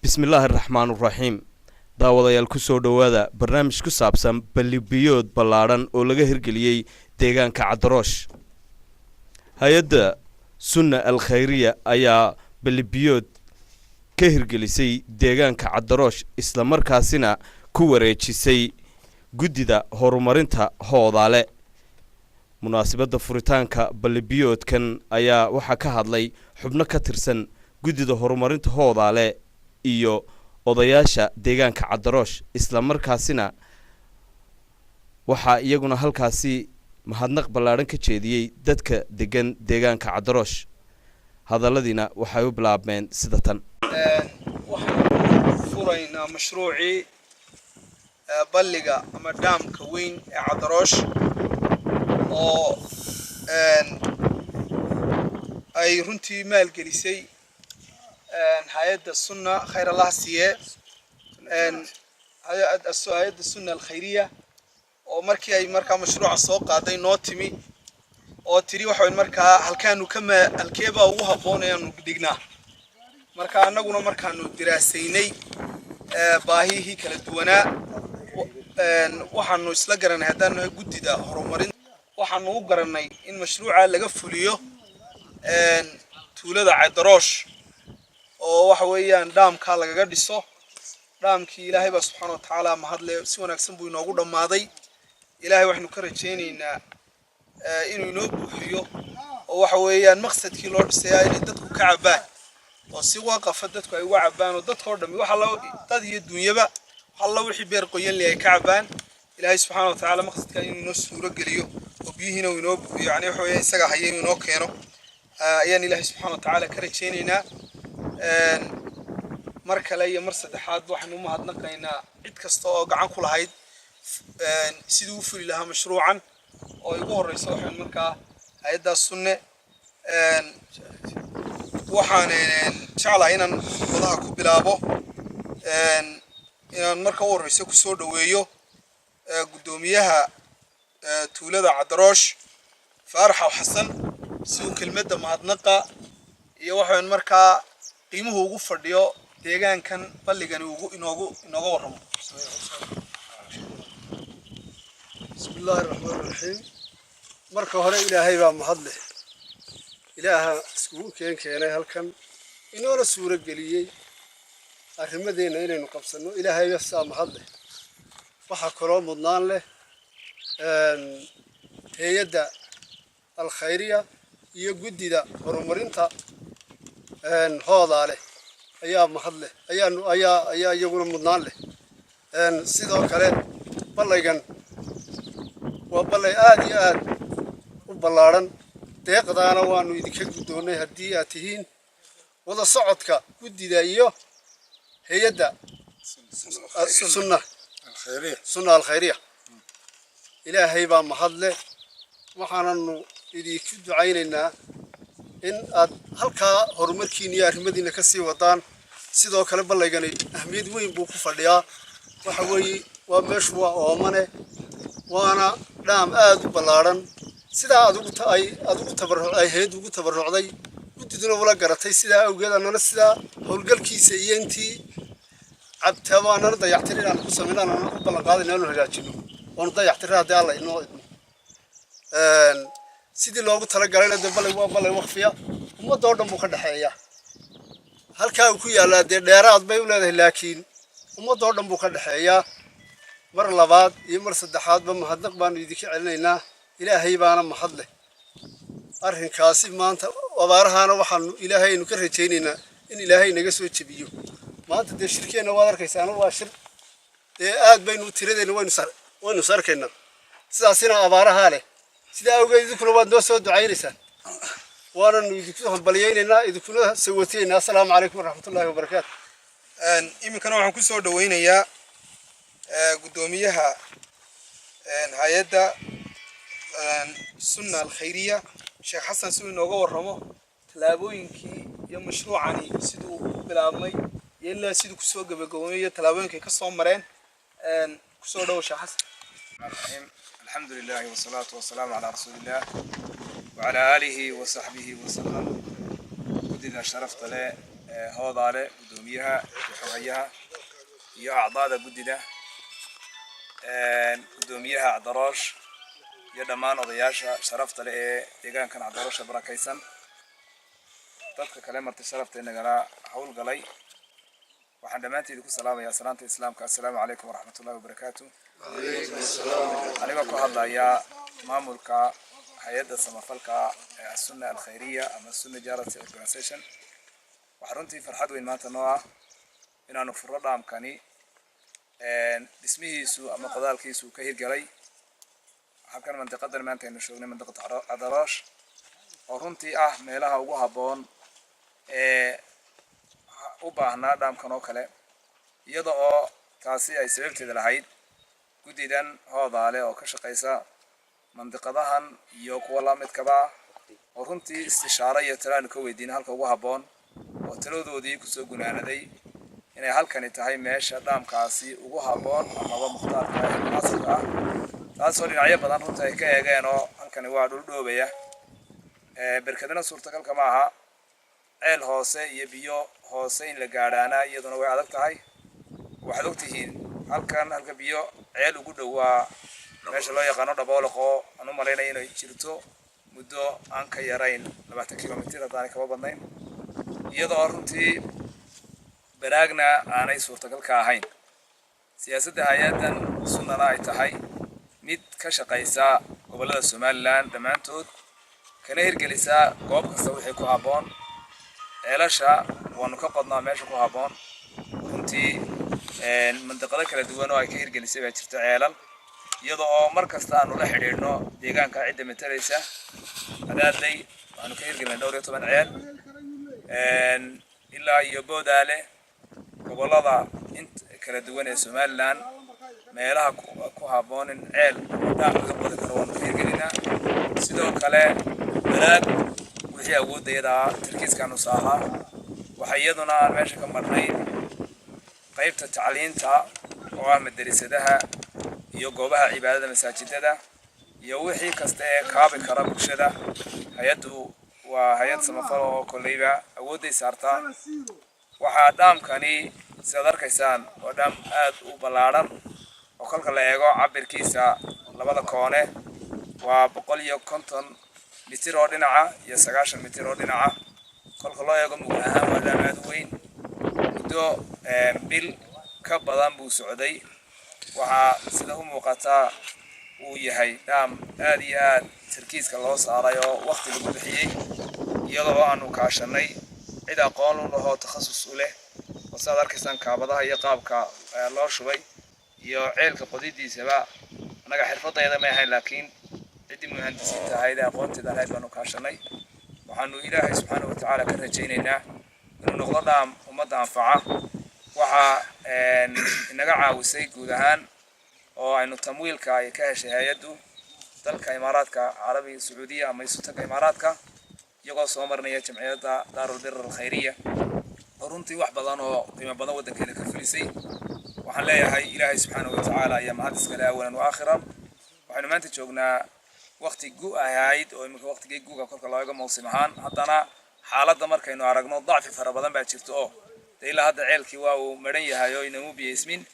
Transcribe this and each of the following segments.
Bismillaahi raxmaan raxiim. Daawadayaal, ku soo dhowaada barnaamij ku saabsan ballibiyood ballaadhan oo laga hirgeliyey deegaanka Cadaroosh. Hay-adda Sunna Al Khayriya ayaa ballibiyood ka hirgelisay deegaanka Cadaroosh, islamarkaasina ku wareejisay guddida horumarinta Hoodaale. Munaasabadda furitaanka ballibiyoodkan ayaa waxaa ka hadlay xubno ka tirsan guddida horumarinta Hoodaale iyo odayaasha deegaanka Cadaroosh. Islamarkaasina waxaa iyaguna halkaasi mahadnaq ballaadhan ka jeediyey dadka degan deegaanka Cadaroosh. Hadalladiina waxay u bilaabmeen sida tan. Waxaynu furaynaa mashruucii balliga ama dhaamka weyn ee Cadaroosh oo ay runtii maalgelisay hay-adda Sunna, khayr Allah siiye, hay-adda Sunna Alkhayriya, oo markii ay markaa mashruuca soo qaaday noo timi oo tiri waxa markaa halkaanu kama halkeebaa ugu habboon ayaanu dhignaa. Marka annaguna markaanu diraasaynay baahihii kala duwanaa, waxaanu isla garanay haddaan nahay guddida horumarin, waxaanu u garanay in mashruuca laga fuliyo tuulada Cadaroosh oo waxa weeyaan dhaamkaa lagaga dhiso. Dhaamkii Ilaahay baa subxaana wa tacaala mahadle, si wanaagsan buu inoogu dhammaaday. Ilaahay waxaynu ka rajaynaynaa inuu inoo buuxiyo oo waxa weeyaan maqsadkii loo dhisayaa inay dadku ka cabbaan oo si waqafa dadku ay uga cabbaan oo dadkoo dhammi waxa la dad iyo dunyaba alla wixii beer qoyanli ay ka cabbaan. Ilaahay subxaana wa tacaala maqsadka inuu inoo suuro geliyo oo biyihiina uu inoo buuxiyo, yani waxa weeyaan isaga haya inuu inoo keeno ayaan Ilaahay subxaana wa tacaala ka rajaynaynaa. Mar kale iyo mar saddexaad waxaynu u mahadnaqaynaa cid kasta oo gacan ku lahayd sidii u fuli lahaa mashruucan, oo ay ugu horeyso waxaan markaa hay-addaas Sunne. Waxaan jeclahay inaan wadaha ku bilaabo inaan marka u horeyso kusoo dhoweeyo guddoomiyaha tuulada Cadaroosh, Faarax Aw Xasan, si uu kelmadda mahadnaqa iyo waxaan markaa qiimuhu ugu fadhiyo deegaankan balligani ugu inoogu inooga warramo. Bismi illaahi raxmaan raxiim. Marka hore Ilaahay baa mahad leh, Ilaaha iskugu keenay halkan, inoona suuro geliyey arrimadeenna inaynu qabsanno. Ilaahay saa mahad leh. Waxaa kaloo mudnaan leh hay-adda Alkhayriya iyo guddida horumarinta Hoodaa leh ayaa mahad leh, ayaanu ayaa iyaguna mudnaan leh. Sidoo kale ballaygan waa ballay aad iyo aad u ballaadhan. Deeqdaana waanu idinka guddoonnay haddii aad tihiin wada socodka guddida iyo hay-adda Sunna Alkhayriya. Ilaahay baa mahad leh. Waxaananu idinku ducaynaynaa in aad halkaa horumarkiina iyo arrimadiina ka sii wadaan. Sidoo kale ballaygani ahmiyad weyn buu ku fadhiyaa. Waxa weeye waa meeshu waa oomane, waana dhaam aad u ballaadhan. Sidaa aad ay aad ugu tabarruc ay hay-addu ugu tabarrucday, guddiduna ula garatay, sidaa awgeed annana sidaa howlgalkiisa iyo intii cabtaabo annana dayactir inaan ku samayno annana u ballan qaadayna inaanu hagaajino oonu dayactirra haddii Alla inoo idmo sidii loogu talagalayna. Dee ballay waa ballay waqfiya, ummadda oo dhan buu ka dhexeeya. Halkaa uu ku yaallaa dee dheeraad bay u leedahay, laakiin ummadda oo dhan buu ka dhexeeyaa. Mar labaad iyo mar saddexaadba mahadnaq baanu idinka celinaynaa. Ilaahay baana mahad leh. Arrinkaasi maanta abaarahaana waxaanu Ilaahaynu ka rajaynaynaa in Ilaahay naga soo jebiyo. Maanta dee shirkeenna waad arkaysaana, waa shir dee aad baynu tiradeenna waynu is arkaynaa. Sidaasina abaarahaa leh. Sidaa awgeed idinkuna waad noo soo ducaynaysaan, waananu idinku hambalyaynaynaa, idinkuna sawatinaynaa. Assalaamu calaykum waraxmatullaahi wabarakaatu. Iminkana waxaan kusoo dhaweynayaa guddoomiyaha hay-adda Sunna Alkhayriya, Sheekh Xasan, si uu inooga warramo tallaabooyinkii iyo mashruucani siduu u bilaabmay iyo ilaa siduu kusoo gabagaboobay iyo tallaabooyinkay ka soo mareen. Kusoo dhowo, Sheekh Xasan. الرحيم. الحمد لله والصلاة والسلام على رسول الله وعلى آله وصحبه وسلم. Guddida sharafta leh. Hoodaale, guddoomiyaha iyo xoghayaha iyo acdaada guddida, guddoomiyaha Cadaroosh iyo dhammaan odayaasha sharafta leh ee deegaankan Cadaroosha barakaysan, dadka kale marti sharafta nagala howlgalay, waxaan dhammaanteed ku salaamayaa salaanta Islaamka: assalaamu calaykum waraxmatullahi wabarakaatu. Anigoo ku hadlaya maamulka hay-adda samafalka ee Asunna Alkhayriya ama Sunna Charity Organization, waxaa runtii farxad weyn maanta noo ah inaanu furro dhaamkani dhismihiisu ama qodaalkiisu ka hirgalay halkan mandiqadan maanta aynu joognay, mandiqada Cadaroosh, oo runtii ah meelaha ugu habboon ee u baahnaa dhaamkan oo kale, iyada oo taasi ay sababteeda lahayd guddidan Hoodaale oo ka shaqaysa mandiqadahan iyo kuwa lamidkaba, oo runtii istishaaro iyo talo aanu ka weydiin halka ugu habboon, oo taladoodii kusoo gunaanaday inay halkani tahay meesha dhaamkaasi ugu habboon amaba mukhtaarka ee munaasibka ah, taasoo dhinacyo badan runtii ay ka eegeen oo halkani waa dhul dhoobaya, berkadana suurtagalka ma aha, ceel hoose iyo biyo hoose in la gaadhaana iyaduna way adag tahay. Waxaad ogtihiin halkan halka biyo ceel ugu dhow waa meesha loo yaqaano Dhabooloq, oo aan u malaynaya inay jirto muddo aan ka yarayn 20 kilomitir, haddaanay kaba badnayn, iyadoo runtii baraagna aanay suurtagal ka ahayn. Siyaasadda hay-addan Sunnana ay tahay mid ka shaqaysa gobollada Somaliland dhammaantood, kana hirgelisa goob kasta wixii ku habboon. Ceelasha waanu ka qodnaa meesha ku habboon. Runtii mandiqado kala duwan oo ay ka hirgelisay baa jirta ceelal, iyada oo mar kasta aanu la xidhiidhno deegaanka cidda matalaysa. Adaadley waxaanu ka hirgelinay dhowr iyo toban ceel, ilaa iyo Boodaale, gobollada int kala duwan ee Somaliland meelaha ku habboon in ceel dhaam laga qodi karo waanu ka hirgelinaa. Sidoo kale baraag wixii awoodayada ah tarkiiskaanu saaraa. Waxa iyaduna aan meesha ka marnay qaybta tacliinta oo ah madarasadaha iyo goobaha cibaadada, masaajidada iyo wixii kasta ee kaabi kara bulshada. Hay-addu waa hay-ad samafal oo kolleyba awoodday saartaa. Waxaa dhaamkani sidaad arkaysaan waa dhaam aad u ballaadhan, oo kolka la eego cabirkiisa labada koone waa 150 mitir oo dhinaca iyo 90 mitir oo dhinaca. Kolka loo eego mug ahaan waa dhaam aad u weyn. Muddo bil ka badan buu socday. Waxaa sida u muuqataa uu yahay dhaam aad iyo aad tarkiiska loo saaray oo wakti lagu bixiyey, iyadoo aanu kaashanay cid aqoon u lahoo takhasus u leh, oo sidaad arkaysaan kaabadaha iyo qaabka loo shubay iyo ceelka qodidiisaba annaga xirfadayda may ahayn, laakiin ciddii muhandisiinta ahayd ee aqoonteeda ahayd baanu kaashanay. Waxaanu Ilaahay subxaana watacaala ka rajaynaynaa inuu noqdo dhaam ummadda anfaca. Waxaa inaga caawisay guud ahaan oo aynu tamwiilka ay ka heshay hay-addu dalka Imaaraadka Carabiga, Sacuudiya ama Isutaga Imaaraadka, iyagoo soo marinaya Jamciyadda Daarulbir Alkhayriya, oo runtii wax badan oo qiimo badan waddankeena ka fulisay. Waxaan leeyahay Ilaahay subxaana watacaala ayaa mahad iskale awalan wa aakhiran. Waxaynu maanta joognaa wakti gu ahayd oo iminka waktigii guga kolka loo eego mawsim ahaan. Haddana xaaladda markaynu aragno dacfi fara badan baa jirta, oo dee ilaa hadda ceelkii waa uu maran yahay oo inamu biyeysmin.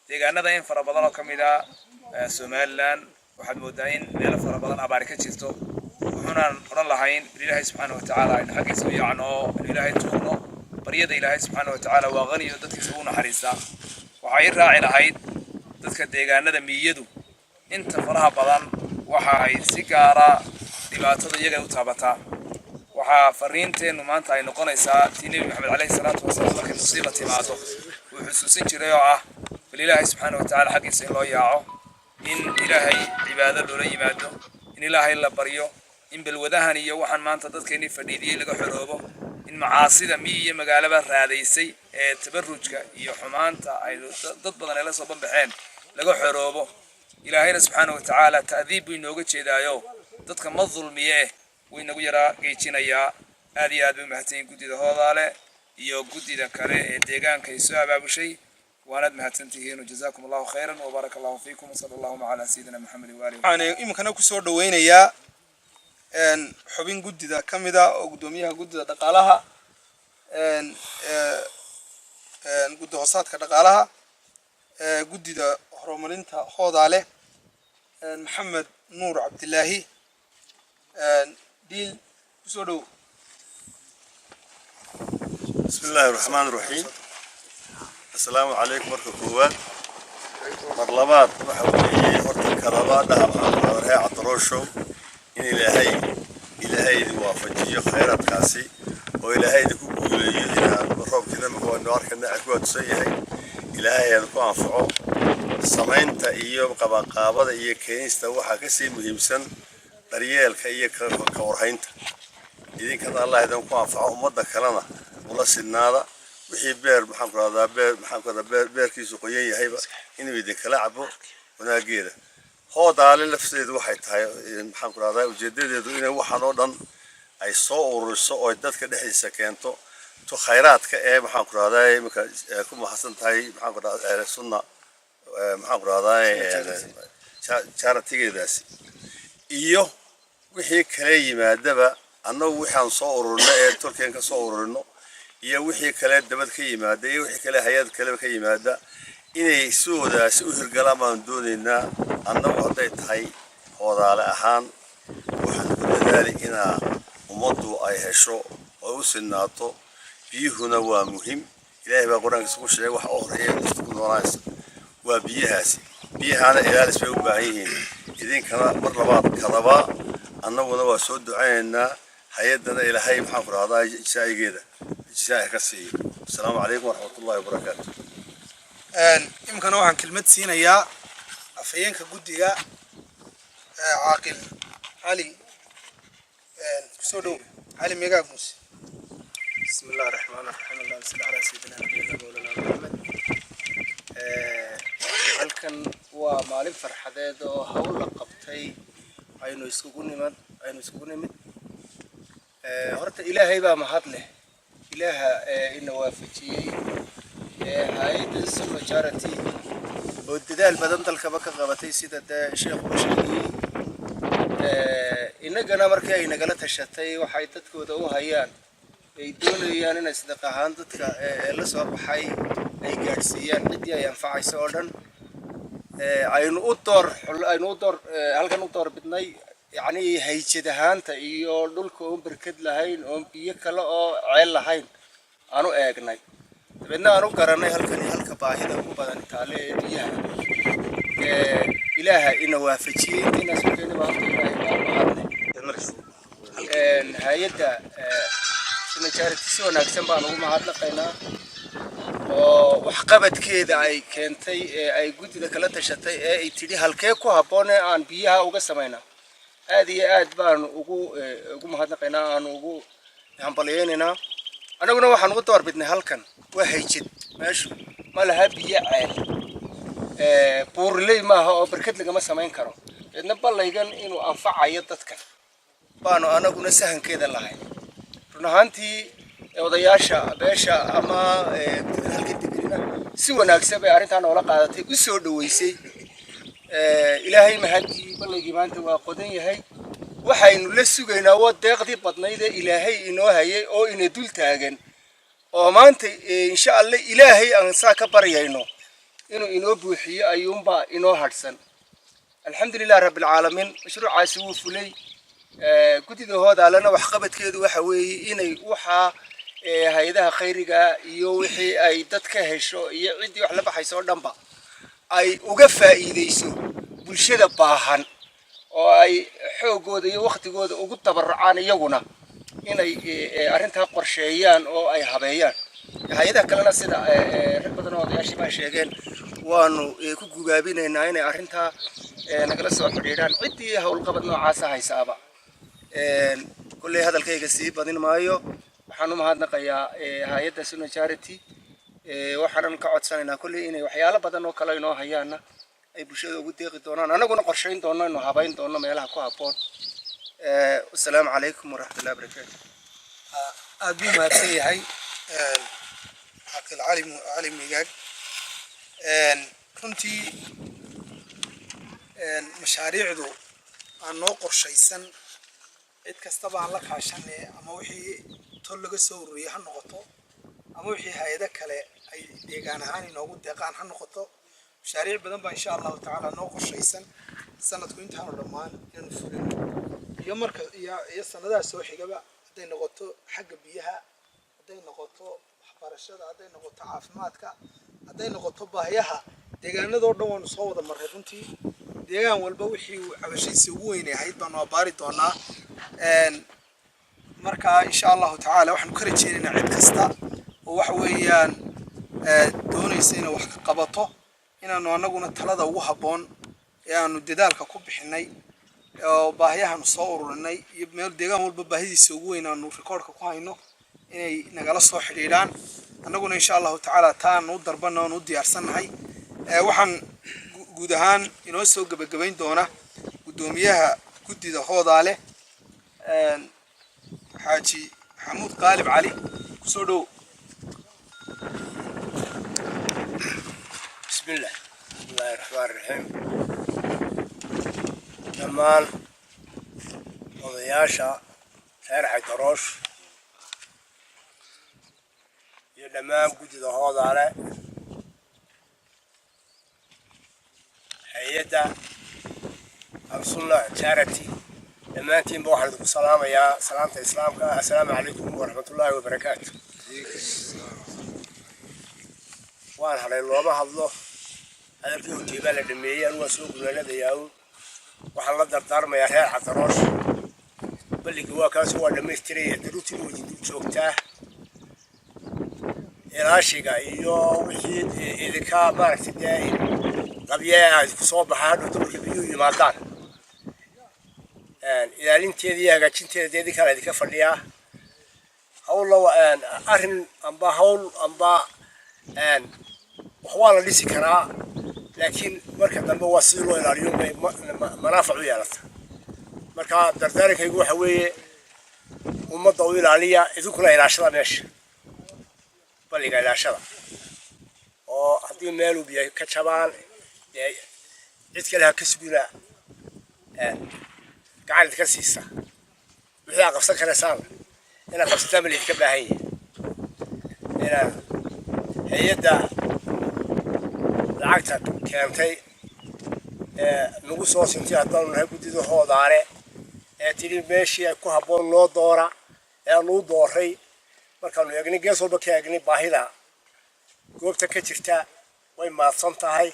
Deegaanada in fara badan oo ka mid ah Somaliland waxaad moodaa in meelo fara badan abaari ka jirto. Wuxuunaan odhan lahayn bil Ilaahay subxaana watacaala aynu xaggiisa u yaacno oo aynu Ilaahay tuugno. Baryada Ilaahay subxaana watacaala waa qaniyo, dadkiisa ugu naxariistaa. Waxaa ii raaci lahayd dadka deegaanada miyadu inta faraha badan waxa ay si gaara dhibaatada iyaga u taabataa. Waxaa fariinteennu maanta ay noqonaysaa tii Nebi Maxamed caleyhi salaatu wasalaam markay musiiba timaado uu xusuusin jiray, oo ah bal Ilaahay subxaana watacaala xaggiisa in loo yaaco, in Ilaahay cibaado loola yimaado, in Ilaahay la baryo, in balwadahan iyo waxaan maanta dadkeennii fadhiidiyey laga xoroobo, in macaasida miyi iyo magaalaba raadaysay ee tabarujka iyo xumaanta ay dad badan ay la soo banbaxeen laga xoroobo. Ilaahayna subxaana watacaala ta'diib buu inooga jeedaayo, dadka ma dulmiye, wuu inagu yaraa geejinayaa. Aad iyo aad bay umahadsan yihin guddida Hoodaale iyo guddida kale ee deegaanka ay soo abaabushay. Waanaad mahadsantihiin. Jazaakum Allahu khayran wabaaraka Allahu fiikum, wasala allahuma calaa sayidina Maxamed waalihi. Waxaan iminkana kusoo dhaweynayaa xubin guddida ka mid ah oo guddoomiyaha guddida dhaqaalaha. Guddi hoosaadka dhaqaalaha, guddida horumarinta Hoodaale, Maxamed Nuur Cabdilaahi Dhiil, kusoo dhow. بسم الله الرحمن الرحيم، السلام عليكم. Marka koowaad, mar labaad, waxa weeye horta kalabaadhaha maxaan reer Cadarooshow in Ilaahay idin waafajiyo khayraadkaasi oo Ilaahay idinku guuleeyo inaad roobkiina marka waynu arkayna ku tusan yahay. Ilaahay aad ku anfaco. Samaynta iyo qabanqaabada iyo keenista waxaa kasii muhiimsan daryeelka iyo ka warhaynta. Idinkana Allah idinku anfaco, ummadda kalena ula sidnaada. Wixii beer, maxaan ku rahdaa, beer, maxaan ku rahdaa, beer beerkiisu qoyan yahayba inuu idinkala cabo wanaageeda. Hoodaale lafteedu waxay tahay, maxaan ku rahdaa, ujeedadeedu inay waxaan oo dhan ay soo ururiso oo dadka dhexdiisa keento to khayraadka ee, maxaan ku rahdaa, iminka ku mahadsan tahay, maxaan ku rahdaa, Sunna, maxaan ku rahdaa, charity-geedaasi iyo wixii kale yimaadaba. Annagu waxaan soo ururino ee tolkeen ka soo ururino iyo wixii kale dabad ka yimaada iyo wixii kale hay-ad kaleba ka yimaada inay sidoodaasi u hirgalaan baan doonaynaa. Annagu hadday tahay Hoodaale ahaan, waxaan ku dadaali inaa ummaddu ay hesho oo u sinaato. Biyuhuna waa muhim. Ilaahay baa Qur-aankiisa ku sheegay waxa u horeeya nafta ku noolaanaysa waa biyahaasi. Biyahaana ilaalis bay u baahan yihiin. Idinkana mar labaad kadabaa, annaguna waa soo ducaynaynaa. Hay-addana Ilaahay, maxaan ku rahdaa, jisaa'igeeda jisaa'i ka siiyo. Asalaamu calaykum waraxmatullahi wabarakaatu. Iminkana waxaan kelmad siinayaa afhayeenka guddiga, Caaqil Cali. Kusoo dhow, Cali Megaag Muuse. بسم الله الرحمن الرحيم، اللهم صل على سيدنا نبينا مولانا محمد. Halkan waa maalin farxadeed oo hawl la qabtay aynu iskugu nimid. Horta Ilaahay baa mahad leh, Ilaaha ina waafajiyey hay-adda Sunna Charity oo dadaal badan dalkaba ka qabatay, sida dee sheekhuba sheegayey. Innagana markii ay nagala tashatay waxay dadkooda u hayaan, ay doonayaan inay sadaq ahaan dadka la soo baxay ay gaadhsiiyaan ciddii ay anfacayso oo dhan, aynu u door halkan u door bidnay, yacni hayjad ahaanta iyo dhulka oon berked lahayn, oon biyo kale oo ceel lahayn aanu eegnay. Dabeedna aan u garanay halkan iyo halka baahida ugu badan taale ee biyaha. Ilaaha ina waafajiyey intaynaa soo keenay baa horta Ilaahay baa mahadleh. Hay-adda Sunna Charity si wanaagsan baan ugu mahadnaqaynaa oo waxqabadkeeda ay keentay ee ay guddida kala tashatay ee ay tidhi halkee ku habboon ee aan biyaha uga samaynaa. Aad iyo aad baanu ugu mahadnaqaynaa, aanu ugu hambalyaynaynaa. Annaguna waxaan ugu door bidnay halkan waa hayjad, meeshu ma laha biyo ceel, buuriley maaha oo barkad lagama samayn karo. Deedna ballaygan inuu anfacayo dadkan baanu anaguna sahankeeda lahayn. Run ahaantii odayaasha beesha ama halkan degenina si wanaagsan bay arrintaa noola qaadatay, u soo dhaweysay. Ilaahay mahadii, ballaygii maanta waa qodan yahay. Waxaynu la sugaynaa waa deeqdii badnayd ee Ilaahay inoo hayay oo ina dul taagan, oo maanta insha Allah Ilaahay aan saa ka baryayno inuu inoo buuxiyo ayuunbaa inoo hadhsan. Alxamdulilah rabbilcaalamiin, mashruucaasi wuu fulay. Guddida Hoodaalana waxqabadkeedu waxa weeye inay waxaa hay-adaha khayriga iyo wixii ay dad ka hesho iyo ciddii wax la baxayso oo dhanba ay uga faa'iideyso bulshada baahan, oo ay xoogooda iyo waktigooda ugu tabarucaan iyaguna inay arrintaa qorsheeyaan oo ay habeeyaan. Hay-adaha kalena, sida rag badan oo odayaashii baa sheegeen, waanu ku gubaabinaynaa inay arrintaa nagala soo xidhiidhaan ciddii howlqabad noocaasa haysaaba. Kolley hadalkayga sii badin maayo. Waxaan u mahadnaqayaa hay-adda Sunna Charity. Waxaanan ka codsanaynaa kolley inay waxyaalo badan oo kale inoo hayaana ay bulshada ugu deeqi doonaan, annaguna qorshayn doono, inu habayn doono meelaha ku habboon. Wasalaamu calaykum waraxmatullahi wabarakaatu. Aad buu mahadsan yahay Caaqil Cali Migaag. Runtii mashaariicdu aan noo qorshaysan, cid kastaba aan la kaashanay ama wixii tol laga soo ururiyay ha noqoto. Ama wixii hay-ado kale ay deegaan ahaan inoogu deeqaan ha noqoto. Mashaariic badan baa insha Allahu tacaala noo qorshaysan sanadku intaanu dhammaan inaanu fulino iyo marka iyo sanadaha soo xigaba, hadday noqoto xagga biyaha, hadday noqoto waxbarashada, hadday noqoto caafimaadka, hadday noqoto baahiyaha deegaanadoo dhan. Waanu soo wada marray runtii. Deegaan walba wixii uu cabashiisa ugu weyn ahayd baanu abaari doonaa. Marka insha Allahu tacaala waxaanu ka rajeynaynaa cid kasta oo waxa weeyaan doonaysa inay wax ka qabato inaanu annaguna talada ugu habboon ee aanu dadaalka ku bixinay oo baahiyahaanu soo ururinay iyo meel deegaan walba baahidiisa ugu weyn aanu rikoodhka ku hayno inay nagala soo xidhiidhaan. Annaguna insha Allahu tacaala taa aanu u darbanna oonu u diyaarsannahay. Waxaan guud ahaan inoo soo gebagabayn doona guddoomiyaha guddida Hoodaale, Xaaji Maxamuud Qaalib Cali. Kusoo dhow. بسم الله، بسم الله الرحمن الرحيم. Dhammaan odayaasha reer Xaydaroosh iyo dhammaan guddida Hoodaale, hay-adda Alsunna Charity, dhammaantiinba waxaan idinku salaamayaa salaamta Islaamka. Assalaamu calaykum waraxmatullaahi wabarakaatu. Waan hadhay, looma hadlo. Hadalkii horteebaa la dhameeyey. Anu waa soo gunaanadayaa. Waxaan la dardaarmayaa reer Cadaroosh: balliga waa kaas, waa dhammaystiraya. Daruurtiina way idin dul joogtaa. Ilaashiga iyo wixii idinka maaragtay dee qabye idinku soo baxa hadhow dumarka biyuhu yimaadaan, ilaalinteeda iyo hagaajinteeda dee idinkaa la idinka fadhiyaa. Hawlla arrin amba hawl amba wax waa la dhisi karaa, laakiin marka dambe waa sidii loo ilaaliyo bay manaafac u yeelata. Marka dardaarankaygu waxa weeye: ummadda u ilaaliya, idinkuna ilaashada meesha balliga, ilaashada, oo haddii meeluu biyo ka jabaan dee cid kale ha ka sugina gacan idinka siisa. Wixii aad qabsan karaysaan inaad qabsataan ba laydinka baahan yahay. Inaan hay-adda lacagta keentay ee nagu soo sintay, haddaanu nahay guddida Hoodaale, ee tidhi meeshii ay ku habboon noo doora, ee aanu u dooray, markaanu eegnay gees walba ka eegnay baahida goobta ka jirta, way mahadsan tahay.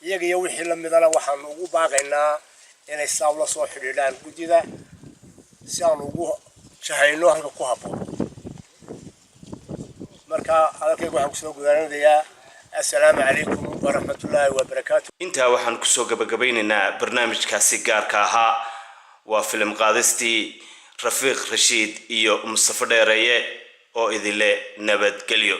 Iyaga iyo wixii la midana waxaanu ugu baaqaynaa inay saa ula soo xidhiidhaan guddida si aanu ugu jahayno halka ku habboon. Marka hadalkayga waxaan kusoo gudaanadayaa: assalaamu calaykum waraxmatullaahi wabarakaatu. Intaa waxaan kusoo gabagabaynaynaa barnaamijkaasi gaarka ahaa. Waa filim qaadistii Rafiiq Rashiid iyo Mustafa Dheereeye oo idinle nabadgelyo.